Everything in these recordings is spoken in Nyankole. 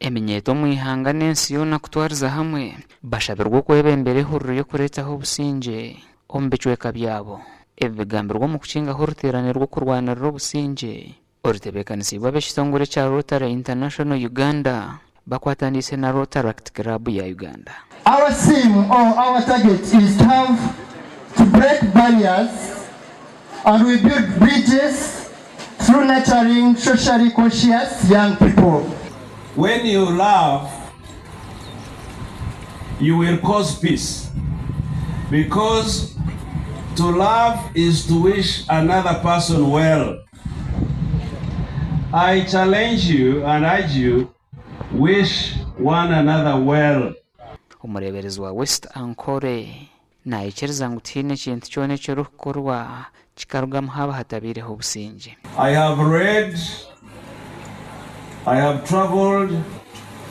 Eminyeeto omu ihanga n'ensi yoona kutwariza hamwe bashabirwe okwebembera ehururu y'okureetaho obusingye omu bicweka byabo. Ebi bigambirwe omu kukingaho oruteerane rw'okurwanirira obusingye orutebeekanisiibwe ab'ekitongore ekya Rotary International Uganda bakwataniise na Rotaract Club ya Uganda. Our theme or our target is to have to break barriers and we build bridges through nurturing socially conscious young people. When you love, you will cause peace because to love is to wish another person well. I challenge you and urge you, wish one another well. Omureeberezi wa West Ankole Naikiriza ngu tihaine ekintu kyona ekirikukorwa kikarugamu haaba hatabaireho obusingye. I have read, I have travelled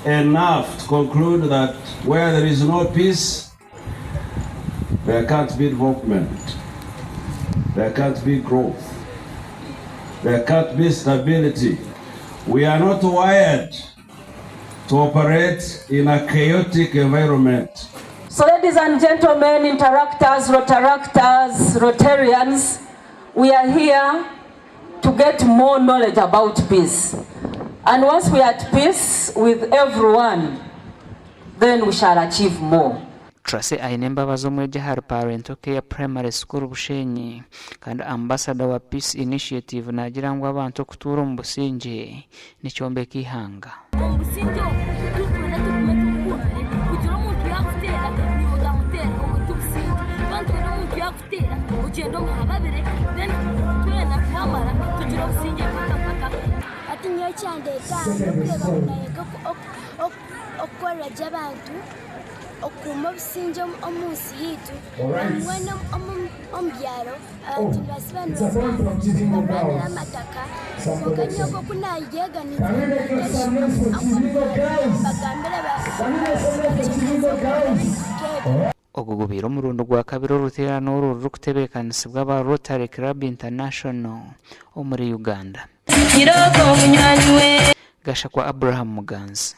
enough to conclude that where there is no peace, there can't be development, there can't be growth, there can't be stability. We are not wired to operate in a chaotic environment. So ladies and gentlemen, interactors, rotaractors, rotarians, we are here to get more knowledge about peace. And once we are at peace with everyone, then we shall achieve more. Tracy Ainembabazi omwegi ahari Parental Care Primary School Bushenyi kandi Ambassador wa Peace Initiative naagira ngu abantu okutuura omu busingye nikyombeka eihanga. Omu busingye obu, twena tugume tukundane, kugira omuntu yaakuteera naiwe otamuteera, obwo ti busingye. Twaba nitwenda omuntu yaakuteera ogyende omuhababire then twena twamara tugire obusingye mpaka mpaka. Hati nyowe ekyandeeta aha n'okureeba ngu naayega okukorera gye abantu, okukuuma obusingye omu nsi yaitu, mbwenu omu byaro abantu nibasiiba nibarwanira amataka kwonka nyowe nk'oku naayega mbagambire bagyemeze. Ogu gubaire omurundi gwakabiri oruteerane oru rurikutebeekanisibwa aba Rotary Club International omuri Uganda. Gashakwa Abraham Muganzi.